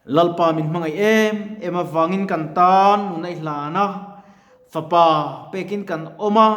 Lalpa min hmangaih em em avangin kan tan nuna i hlan a, Fapa pekin kan awm a,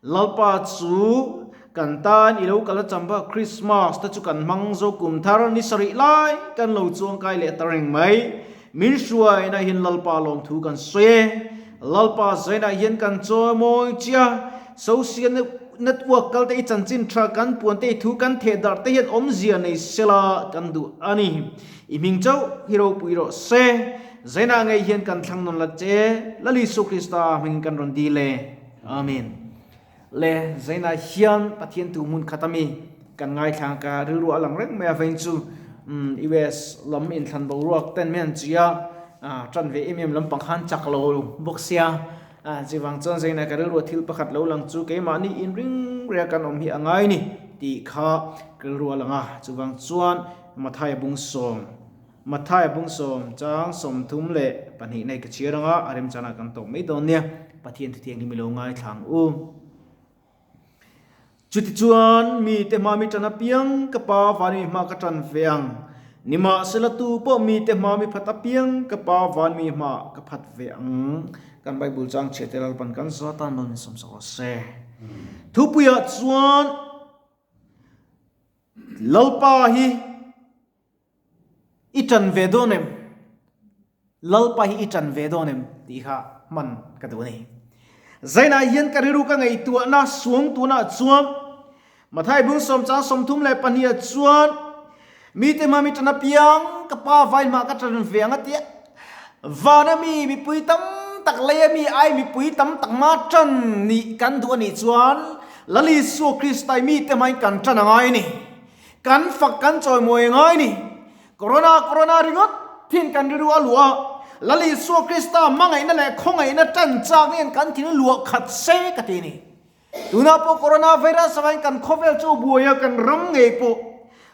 Lalpa chu kan tan i lo kal a chamba Krismas te chu kan hmang zo kum thar ni sarih lai kan lo chuangkai leh ta reng mai. Min hruaina hian Lalpa lawmthu kan sawi e. Lalpa zainah hian kan chawimawi che a, social network kal te i chanchin tha kan puan te i thu kan theh darh te hian awmzia nei sela kan duh a ni. I hming chauh hi ropui rawh se. Zainah ngei hian kan thlang nawn la che, Lal Isu Krista hmingin kan rawn dil e. Amen. Le Zainah hian Pathian tu hmun khat ami kan ngaithla ka rilru a lang reng mai a vein chu US lam inthlan boruak ten mai an chi a, tan ve em em lampang khan chak lo bawk sia. Chuvang chuan Zainah ka rilru a thil pakhat lo lang chu keimahni inring ria kan awm hi a ngai ni tih kha ka rilru a lang a. Chuvang chuan Mathaia bung sawm, Mathaia bung sawm chang 32 nei ka chhiar anga a remchana kan tawk mai dawn nia, Pathian thuthianghlim i lo ngaithla ang u. Chutichuan mite hma mi ṭan apiang ka Pa van mi hma ka ṭan ve ang, nimahsela tu pawh mite hma mi phat apiang ka Pa van mi hma ka phat ve ang. Kan Bible chang chhiat te Lalpan kan zawt a, nawn insawmsak rawh se. Thupuiah chuan. Lalpa hi i ṭan ve dawn em? Lalpa hi i ṭan ve dawn em? tih kha hman ka duh a ni. Zainah hian ka rilru ka ngaihtuahna suang tunah chuan Mathai bung sawm chang 32 ah chuan mite hma mi ṭan apiang ka pa vai hma ka ṭan ve ang a tia. Vana mi mipui tam tak leia mi ai mipui tam tak ma ṭan nih kan duh a nih chuan Lal Isua Kristai mite hmain kan ṭan a ngai a ni. Kan fak kan chawimawi a ngai a ni. Corona corona ringawt thin kan rilru a luah a, Lal Isua Krista hmangaihna leh khawngaihna ṭan chak hian kan thin a luah khat se ka ti a ni. Tunah pawh Corona virus avangin kan khawvel chu buai a, kan ram ngei pawh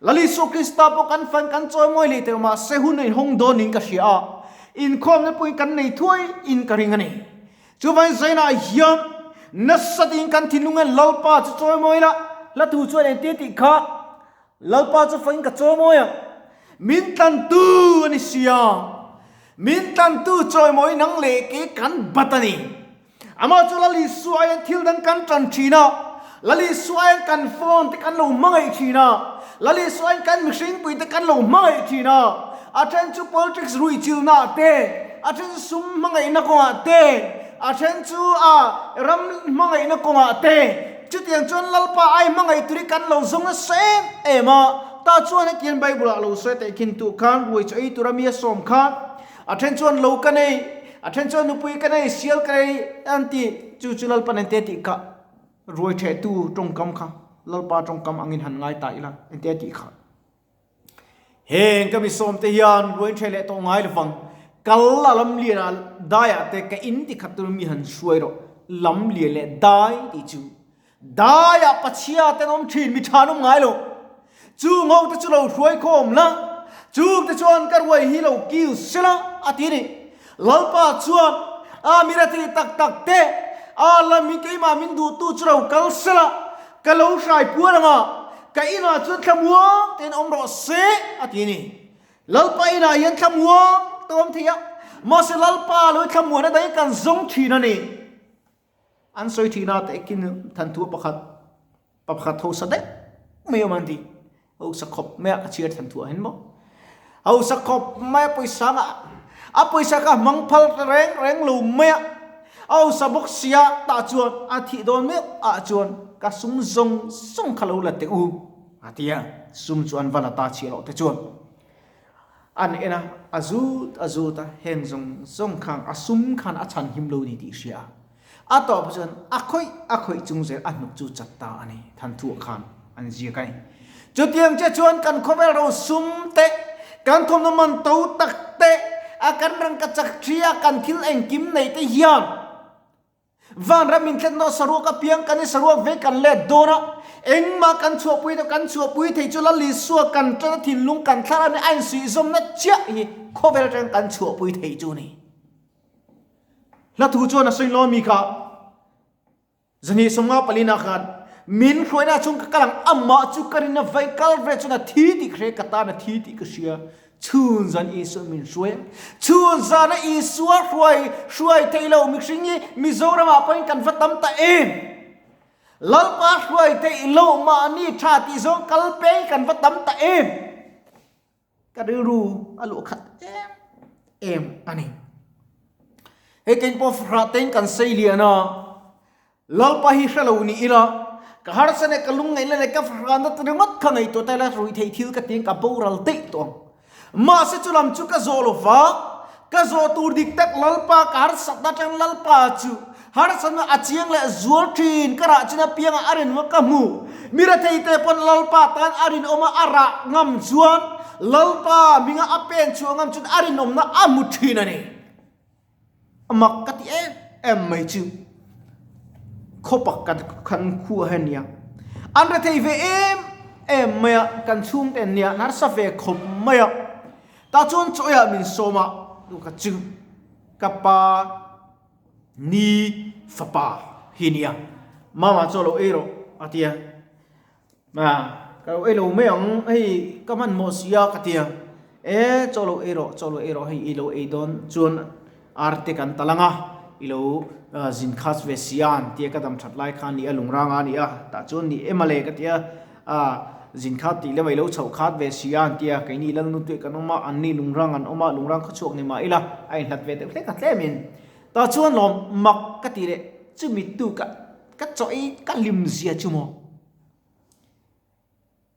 Lal Isua Krista pawh kan fan kan chawimawi leh teh mahse hun a inhawng dawnin ka hria a, inkhawmna pawhin kan nei thuai in ka ring a ni. Chuvangin Zainah hian nasa tiin kan thinlung hian Lalpa chu chawimawi ila, hla thu chuan engtin tih kha Lalpa chu fakin ka chawimawi ang, min tlantu a ni sia, min tlantu chawimawi nang leh kei kan bat a ni. Amah chu Lal Isua aiin thil dang kan tan thin a, Lal Isua aiin kan phone te kan lo hmangaih thin a, Lal Isua aiin kan mihringpui te kan lo hmangaih thin a, a then chu politics ruihchilhna ah te, a then chu sum hmangaihna kawngah te, a then chu a ram hmangaihna kawngah te, chutiang chuan Lalpa ai hmangaih tur hi kan lo zawng nasa em em a, tah chuan hetiang Bible ah lo sawi teh khin tuh khan ruai chaw ei tura mi a sawm khan, A then chuan lo ka nei, a then chuan nupui ka nei, sial ka nei an ti. Chu chu Lalpa nen te tih kha ruai thehtu tawngkam kha Lalpa tawngkam angin han ngai ta ila ente tih kha. Heng ka mi sawm te hian ruai theh leh tawh ngai lovang. Kal la lam lian ah dai ah te ka in ti khat tur mi han hruai rawh. Lam lian leh dai tih chu dai ah pachhia ten awm thin mi tha an awm ngai lo. Chung ho te chu lo hruai khawm la, chung te chuan ka ruai hi lo kil se la, a ti a ni. Lalpa chuan, A mi rethei tak tak te, a la mi keimah min duhtu chu lo kal se la, ka lo hrai puar ang a, ka inah chuan thlamuang tein awm rawh se, a ti a ni. Lalpa inah hian thlamuang te awm thei a, mahse Lalpa lo thlamuan a dangin kan zawng thin a ni. An sawi thin a, tehkhin thanthua pakhat, pa pakhat hausa daih mai awm an ti. Hausa khawp mai a, ka chhiar thanthua hin maw. Hausa khawp mai a pawisa ngah, a pawisa kha hmang phal ta reng reng lo mai a. A hausa bawk sia tah chuan a thih dawn meuh ah chuan ka sum zawng zawng kha lo la teh u a ti a, sum chu an va la ta chhiah loh te chuan. An en a, a zut a zut a, heng zawng zawng khan a sum khan a chhan him lo ni tih hria a. A tawp chuan a khawih a khawih chung zel a hnuk chu chat ta a ni, Thanthuah khan an ziak a ni. Chutiang che chuan kan khawvel ro sum te, kan thawmhnaw man to tak te, a kan rangka chak thria kan thil engkim nei te hian, Vanram min thlen nawh saruak apiang kan i saruak ve kan let dawn a, engmah kan chhuahpui deuh kan chhuahpui thei chu Lal Isua kan ṭana thinlung kan thlar a ni a insuihzawmna chiah hi khawvel aṭang kan chhuahpui thei chu a ni. Hla thu chuan a sawi lo ami kha zahnih 54 ah khan min hruaina chung ka kal ang amah chu ka rin a vai kal ve chuan a thi tih ka hria ka tan a thi tih ka hria. Chhun zan Isua min hruai a. Chhun zana Isua hruai hruai thei lo mihring hi Mizoram ah pawhin kan va tam ta em? Lalpa hruai theih lo mahni tha tih zawng kal peng kan va tam ta em? Ka rilru a luh khat em em a ni. Hei kein pawh fahrah tein kan sei lian a, Lalpa hi hre lo ni ila, ka harsa leh ka lungngaihna leh ka fahrahna te ringawt kha ngaihtuah ta ila ruih theih thil ka tiin ka boral daih tawh ang. Mahse chu lam chu ka zawh lo va, ka zawh tur dik tak Lalpa ka harsatna atang Lalpa chu harsatna a chiang leh zual thin ka rah chin apiangah a rinawm a ka hmu. Mi rethei te pawn Lalpa tan a rinawm a a rah ngam chuan Lalpa hminga a pen chhuah ngam chuan a rinawmna a hmu thin a ni. A mak ka ti em em mai chu khawpak kan khan khuah hian nia an rethei ve em em mai a kan chhungte an nia an harsa ve khawp mai a tah chuan chaw eiah min sawm a ka chu ka pa ni fapa hi nia mama chu a lo ei rawh a ti a. A, ka lo ei lo mai ang, hei ka hmanhmawh si a ka ti a, e chaw lo ei rawh, chaw lo ei rawh hei i lo ei dawn chuan arte kan tal ang a, i lo zin khas ve si a an ti a, ka dam that lai kha a ni a, lungrang a ni a, tah chuan ni em ale ka ti a, a zin khat tih lema i lo chhoh khat ve si a an ti a, keini lalnu tuih kan awm a, an ni lungrang an awm a, lungrang khaw chhuak ni mah ila a inhlat ve deuh hlek a tlemin tah chuan lawm mak ka ti leh chumi tu ka ka chaw ei ka hlim zia chu maw.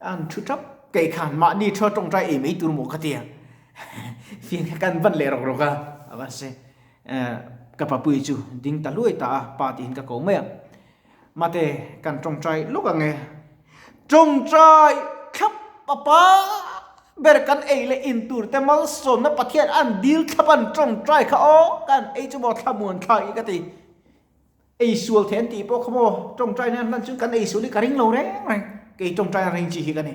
An thu tap kei khan mahni thua tawngtai ei mai tur maw ka tia fian kha kan van leh rawk rawk a a va se ka papui chu ding ta luai ta a pa tiin ka ko mai a mate kan tawngtai lawk ang e tawngtai thlap a pa ber kan ei leh in tur te malsawmna Pathian an dil thlap an tawngtai kha aw kan ei chu maw thlamuan thlak i ka ti. Ei sual thei an tih pawh kha maw tawngtai nan hlan chuan kan ei sual hi ka ring lo reng reng kei tawngtai a ring chi hi ka ni.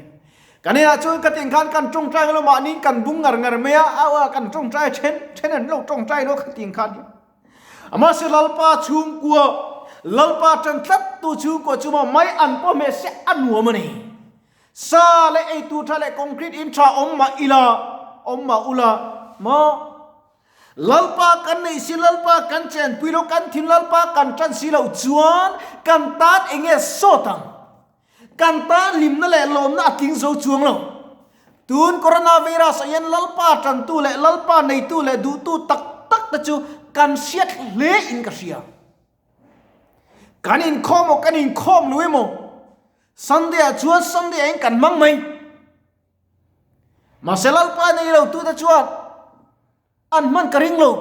Kan inah chuan ka tin khan kan tawngtai lo mahni kan bung ngar ngar mai a au a kan tawngtai then then an lo tawngtai lo kha tin khan hi. Amahse Lalpa chhungkua Lalpa tan tlat tu chhungkua chu maw mai an pawh hmeh se a nuam a ni. Sa leh eitur tha leh concrete in tha awm mah ila awm mah ula maw. Lalpa kan neih si Lalpa kan chenpui lo kan thin Lalpa kan tan si lo chuan kan tan eng nge sawt ang? Kan tan hlimna leh lawmna a tling zo chuang lo. Tun coronavirus ah hian Lalpa tantu leh Lalpa neitu leh duhtu tak tak te chu kan hriat hle in ka hria. Kan inkhawm aw kan inkhawm lo emaw Sunday ah chuan Sunday ah hian kan hmang mai. Mahse Lalpa nei lo tute chuan an hman ka ring lo.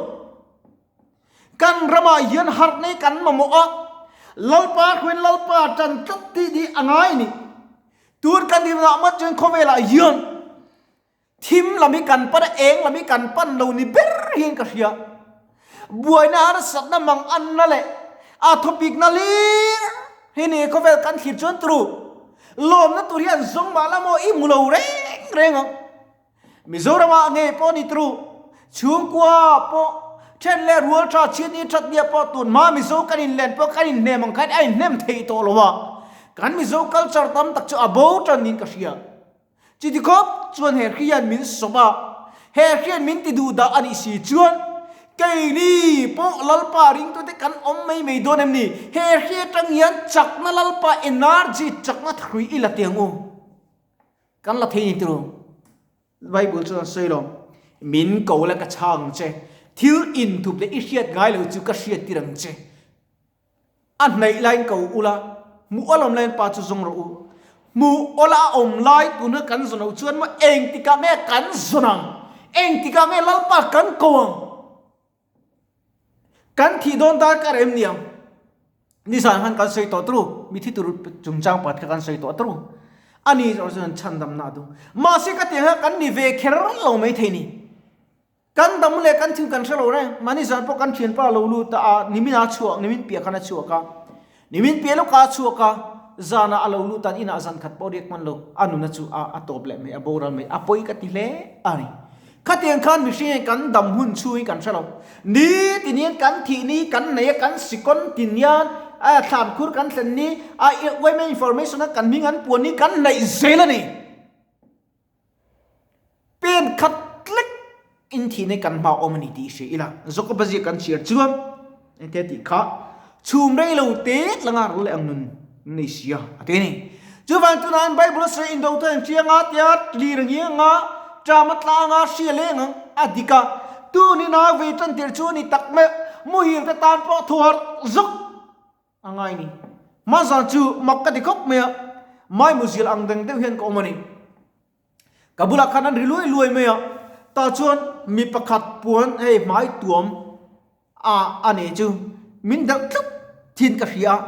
Kan ramah hian harh nei kan mamawh a, Lalpa hruain Lalpa tan tlat tih ni a ngai ni. Tun kan dinah mat chuan khawvelah hian thim lam hi kan pan a, eng lam hi kan pan lo ni ber hian ka hria. Buaina harsatna mang anna leh a thawpikna lir hi ni khawvel kan thlir chuan turu. Lawmna tur hian zawng mah la maw i hmu lo reng reng ang. Mizoramah ngei pawh ni turu, chhungkua pawh then leh rual tha chhiat ni that nia pawh tun hma Mizo kan inlen pawh kan inhnem ang khan a inhnem thei tawh lo a. Kan Mizo culture tam tak chu a bo tan niin ka hria. Chiti khawp chuan he hrian min sawm a, he hrian min ti duh dah a nih si chuan keini pawh Lalpa ringtute kan awm mai mai dawn em ni? He hri atang hian chakna Lalpa energy chakna thrui i la ti ang u. Kan la thei ni tiro. Bible chuan sawi lo, min ko la ka chhang ang che, thil inthup leh i hriat ngai lo chu ka hriat tir ang che. A hnaih laiin ko ula, hmuh awlawm laiin pa chu zawng rawh u. Hmuh awla a awm lai tuna kan zawn loh chuan maw engtikah nge kan zawn ang? Engtikah nge Lalpa kan ko ang? Kan thih dawn dar kar em ni ang? Nizan khan kan sawi tawh turu, mi thi tur chungchang pakhat kha kan sawi tawh turu. Ani erawh chuan chhandamna a duh. Mahse ka tiang kha kan ni ve kher lo maithei ni. Kan dam leh kan thil kan hre lo reng. Mahni zan pawh kan thianpa lo lut a, nimin a chhuak, nimin piah khan a chhuak a. Nimin piah lawkah a chhuak a, zanah a lo lut a, inah zan khat pawh riak hman lo, a nuna chu a a tawp leh mai, a boral mai, a pawi ka ti hle a ni. Khatiang khan mihring hian kan dam hun chhungin kan hre lo. Ni tin hian kan thih ni kan nei a, kan sikawn tin hian a thlan khur kan thlen ni, a women information a kan hming an puan ni kan neih zel a ni. Pen khat In thihna kan hma awm a ni tih hria ila, Jakoba ziak kan chhiar chuan engtia tih kha chhum rei lo te tlanga ral leh ang nun nei sia a ti a ni. Chuvang tunah Bible a sawi indo te an hria anga tia tlir ang ianga ṭam a tla anga hria leng ang a dik a, tunin a vei tan tir chu a ni tak mai muhil te tan pawh thu harh zawk A ngai ni. Hmazan chu mak ka ti khawp mai a, Maimuzil ang deng deuh hian ka awm a ni. Ka bulah khan an ri luai luai mai a, tah chuan mi pakhat puan hei hmai tuam a a nei chu min delh tlat thin ka hria a.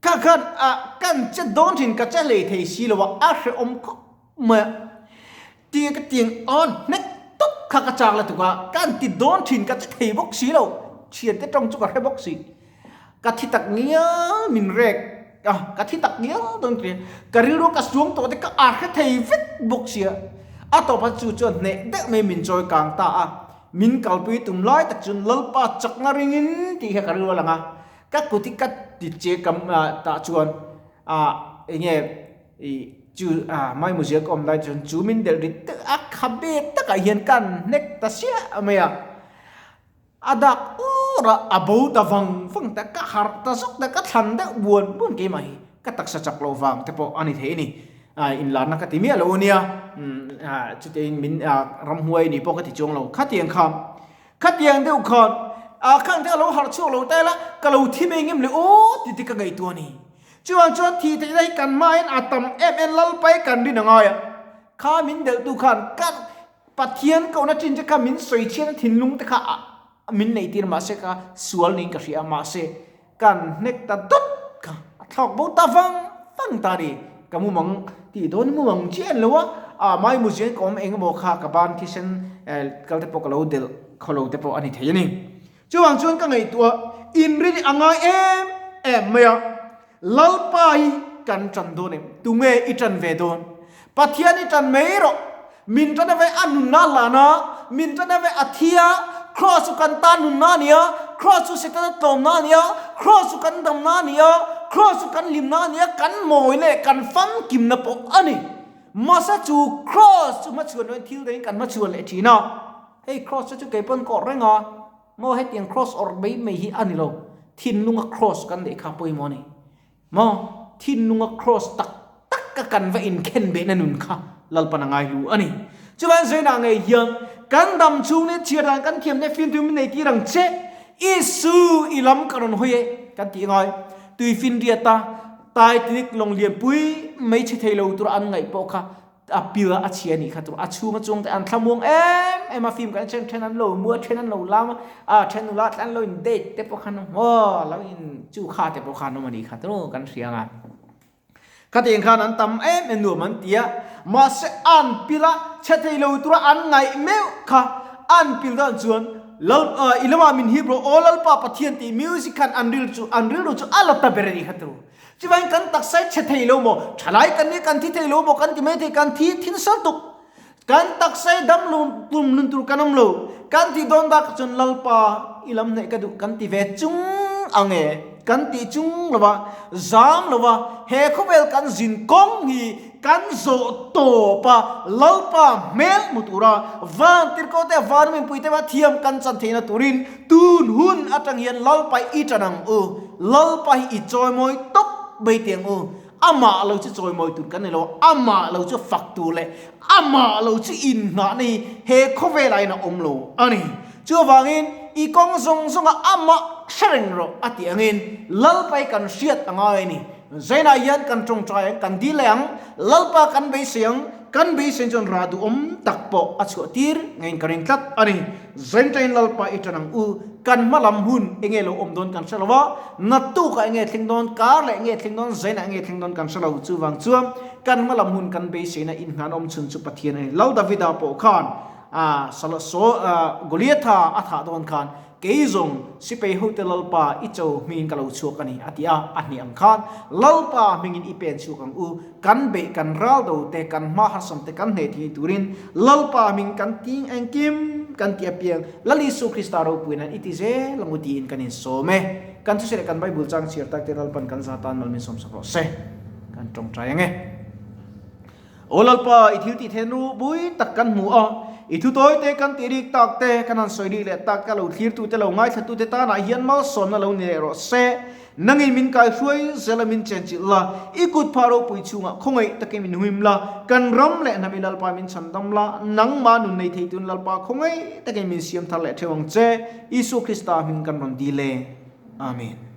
Kha khan a kan che dawn thin ka che hlei thei si lo a, a hrehawm khawp mai a. Tiang ka tiang awn hnek tawp kha ka chak la tuk a, ka an ti dawn thin ka che thei bawk si lo, thiante tawng chu ka hre bawk si. Ka thi tak ngial min rek a, ka thi tak ngial dawn ka ria, ka rilru ka suang tawh te ka a hre thei vek bawk sia. A tawpah chu chuan hneh deuh mai min chawi kang ta a, min kalpui tum lai tak chuan Lalpa chakna ringin tih kha ka rilru a lang a, ka kut hi ka ti che kam tah chuan ah eng nge Ih chu ah mai muzia ka awm lai chuan chu min delh rit deuh a khabe takah hian ka an hnek ta siah mai a, a dak ur a, a bo ta vang vang ta, ka harh ta zawk ta, ka thlan deuh buan buan keimah hi ka taksa chak loh vang te pawh a ni thei a ni, ah inlarna ka ti miah lo ania, umm ah chutiang min ah ramhuai ni pawh ka ti chuang lo, khatiang kha khatiang deuh khan ah khang te a lo harh chhuak lo ta ila ka lo thi mai ngem le aw ti te ka ngaihtuah a ni. Chuan chuan thih theihna hi kan hmain a tam em em Lalpai kan rin a ngai a, kha min delhtu khan kan Pathian kohna chin che kha min sawi chhiatna thinlung te kha min neih tir mahse kha sual niin ka hria a, mahse kan hnek ta dawt kha a thlawk bo ta vang vang ta a ni. Ka mumang tih dawn mumang chiah en lo a, a mai muzian ka awm eng emaw kha ka ban thisen kal te pawh ka lo delh khaw lo te pawh a ni thei a ni. Chuvang chuan ka ngaihtuah inrin a ngai em em mai a, Lalpa hi kan tan dawn em? Tunge i tan ve dawn? Pathian i tan mai rawh. Min tan ave a nunna hlan a, min tan ave a thi a, Kraws chu kan tan nunna a ni a, Kraws chu Setana tlawmna a ni a, Kraws chu kan damna a ni a, Kraws chu kan hlimna a ni a, kan mawi leh kan famkimna pawh a ni. Mahse chu Kraws chu hmachhuan loin thil dangin kan hmachhuan leh thin a. Hei cross te chu kei pawn ka awrh reng a, maw hetiang cross awrh mai mai hi a ni lo, thinlunga cross kan neih kha pawimawh a ni. Maw thinlunga cross tak tak ka kan va inkhen behna nun kha Lalpan a ngai hlu a ni. Chuan Zainah ngei hian kan dam chhung leh chhiar dan kan thiam leh fimtu min nei tir ang che, Isu i lam ka rawn hawi e kan tih ngai. Tuifinriata Titanic lawng lianpui mai chhe thei lo tura an ngaih pawh kha a pil a chhia nih kha tur a chhung a chung te an thlamuang em em a film kan then then an lo mu a then an lo lam a a then nula te an lo in date te pawh khan maw lo in chu kha te pawh khan awm a nih kha tur kan hria ang a khatiang khan an tam em em nuam an ti a mahse an pil a chhe thei lo tura an ngaih meuh kha an pil dan chuan lal i lamah min hip rawh aw lalpa pathian tih music khan an ril chu an rilru chu a la ta ber a nih kha tur Chuvangin kan taksa hi chhe thei lo maw? Thalai kan nih kan thi thei lo maw? Kan ti mai thei, kan thi thin sal tuk. Kan taksa hi dam lo tum nun tur kan awm lo. Kan ti dawn bak chuan Lalpa i lam hnaih ka duh kan ti ve chung ang e. Kan ti chung lo va, zam lo va, he khawvel kan zin kawng hi kan zawh tawp a, Lalpa hmel hmu tura van tirhkoh te van mipui te va thiam kan chan theihna turin Tun hun atang hian Lalpa i tan ang u, Lalpa hi i chawimawi tawp mai teh ang u. Amah lo chu chawimawi tur kan ni lo, amah lo chu fak tur leh amah lo chu innghahna hi he khawvelah hian a awm lo a ni. Chuvangin i kawng zawng zawngah amah hre reng rawh a tih angin Lalpa hi kan hriat a ngai a ni. Zainah hian kan tawngtai ang, kan dil leh ang, Lalpa kan beisei ang, kan beisei chuan rah duhawm tak pawh a chhuah tir ngeiin ka ring tlat a ni. Zaintain Lalpa i tan ang u, kan hma lam hun enge lo awm dawn kan hre lo a, naktukah enge thleng dawn, kar leh enge thleng dawn, zainah enge thleng dawn kan hre lo, chuvang chuan kan hma lam hun kan beiseina inhnan awm chhun chu Pathian a ni. Lal Davida pawh khan Goliatha a thah dawn khan Kei zawng, Sipei hote Lalpa, i cho hmingin ka lo chhuak a ni, a ti a, a hnih ang khan, Lalpa hmingin i pen chhuak ang u, kan beih kan ral do te, kan hma harsam te kan hneh thei turin, Lalpa hming kan ting engkim kan ti apiang, Lal Isu Krista ropui nan i ti zel ang u tiin kan insawm e. Kan thusawi leh kan Bible chang chhiar tak te Lalpan kan za tan mal min sawmsak rawh se. Kan tawngtai ang e. Aw Lalpa, i thil tih theih nu bui tak kan hmu a. I thu tawi te kan tih rik tak te, kan han sawi rik leh tak te lo thlirtu te lo ngaithla te tanah hian malsawmna lo ni leh rawh se. Nangin min kai hruai zel a min chenchilh la, i kut phah ropui chhungah khawngaih takin min huim la, kan ram leh hnam i Lalpa min chhandam la, nangmah nun nei thei tun Lalpa khawngaih takin min siam thar leh theuh ang che, Isua Krista hming kan rawn dil e. Amen.